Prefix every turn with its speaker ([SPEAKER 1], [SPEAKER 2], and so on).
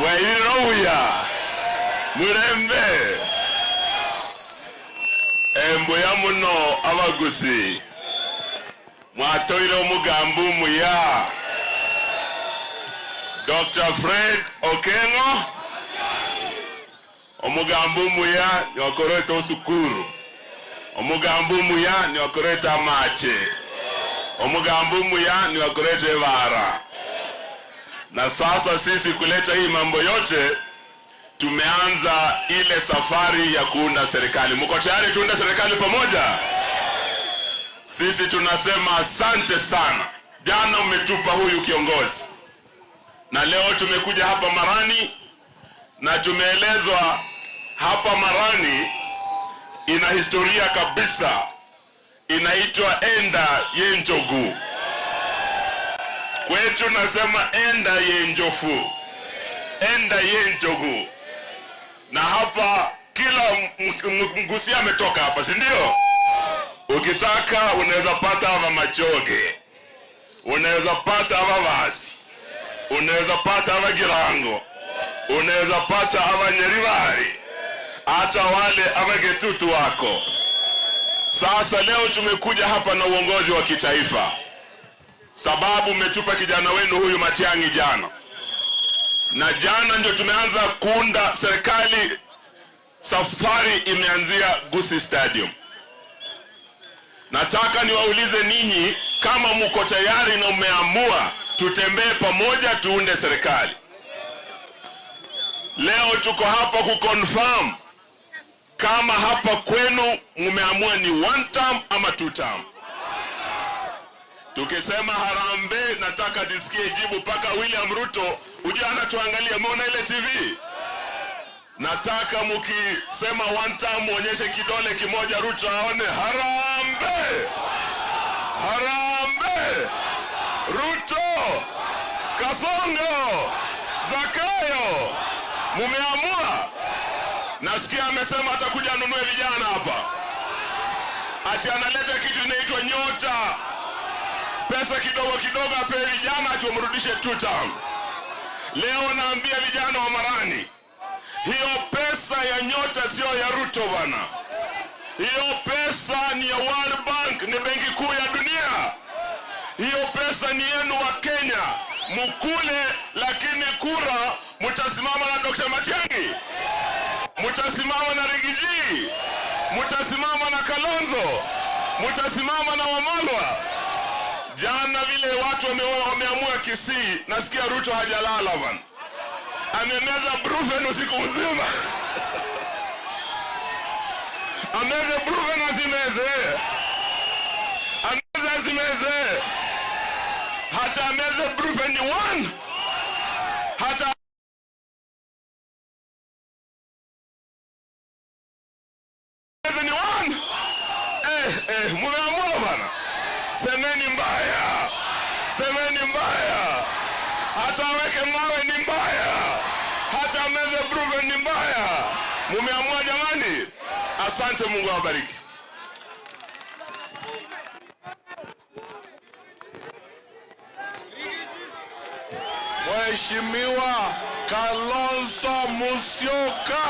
[SPEAKER 1] Wairoya Murembe Embuya muno abagusi mwatoire omugambo muya Dr. Fred Okengo omugambo muya niwakoreta osukuru omugambo muya niwakoreta amache omugambo muya niwakoreta ebara. Na sasa sisi kuleta hii mambo yote tumeanza ile safari ya kuunda serikali. Mko tayari tuunda serikali pamoja? Sisi tunasema asante sana. Jana umetupa huyu kiongozi, na leo tumekuja hapa Marani na tumeelezwa hapa Marani ina historia kabisa, inaitwa Enda Yenjogu. Kwetu nasema Enda Yenjofu, Enda Yenjogu. Na hapa kila mgusia ametoka hapa, si ndio? Ukitaka unaweza pata hapa Machoge, unaweza pata hapa Vasi, unaweza pata hapa Girango, unaweza pata hapa Nyerivari, hata wale hapa Getutu wako. Sasa leo tumekuja hapa na uongozi wa kitaifa, sababu mmetupa kijana wenu huyu Matiang'i jana, na jana ndio tumeanza kuunda serikali. Safari imeanzia Gusii Stadium. Nataka niwaulize ninyi kama mko tayari na mmeamua tutembee pamoja tuunde serikali. Leo tuko hapa kuconfirm kama hapa kwenu mmeamua ni one term ama two term. Tukisema harambee, nataka nisikie jibu mpaka William Ruto ujue anatuangalia. Umeona ile TV? Nataka mukisema one term muonyeshe kidole kimoja, Ruto aone. Harambee, harambee! Ruto, Kasongo, Zakayo, mumeamua? Nasikia amesema atakuja anunue vijana hapa, ati analeta kitu inaitwa nyota, pesa kidogo kidogo apewe vijana, ati wamrudishe two term. Leo naambia vijana wa Marani, hiyo pesa ya nyota sio ya Ruto bana. Hiyo pesa ni ya World Bank, ni benki kuu ya dunia. Hiyo pesa ni yenu wa Kenya, mukule, lakini kura mutasimama na Dr. Matiang'i, mutasimama na Rigiji, mutasimama na Kalonzo, mutasimama na Wamalwa. Jana vile watu wameamua Kisii, nasikia Ruto hajalala bana, amemeza Brufen usiku mzima. Ameze Brufen asimeze, ameze asimeze, hata ameze Brufen ni one, hata ameze ni one. Mumeamua bana, semeni mbaya, semeni mbaya, hata aweke mawe ni mbaya, hata ameze Brufen ni mbaya. Mumeamua jamani. Asante, Mungu awabariki.
[SPEAKER 2] Mheshimiwa Kalonzo Musyoka.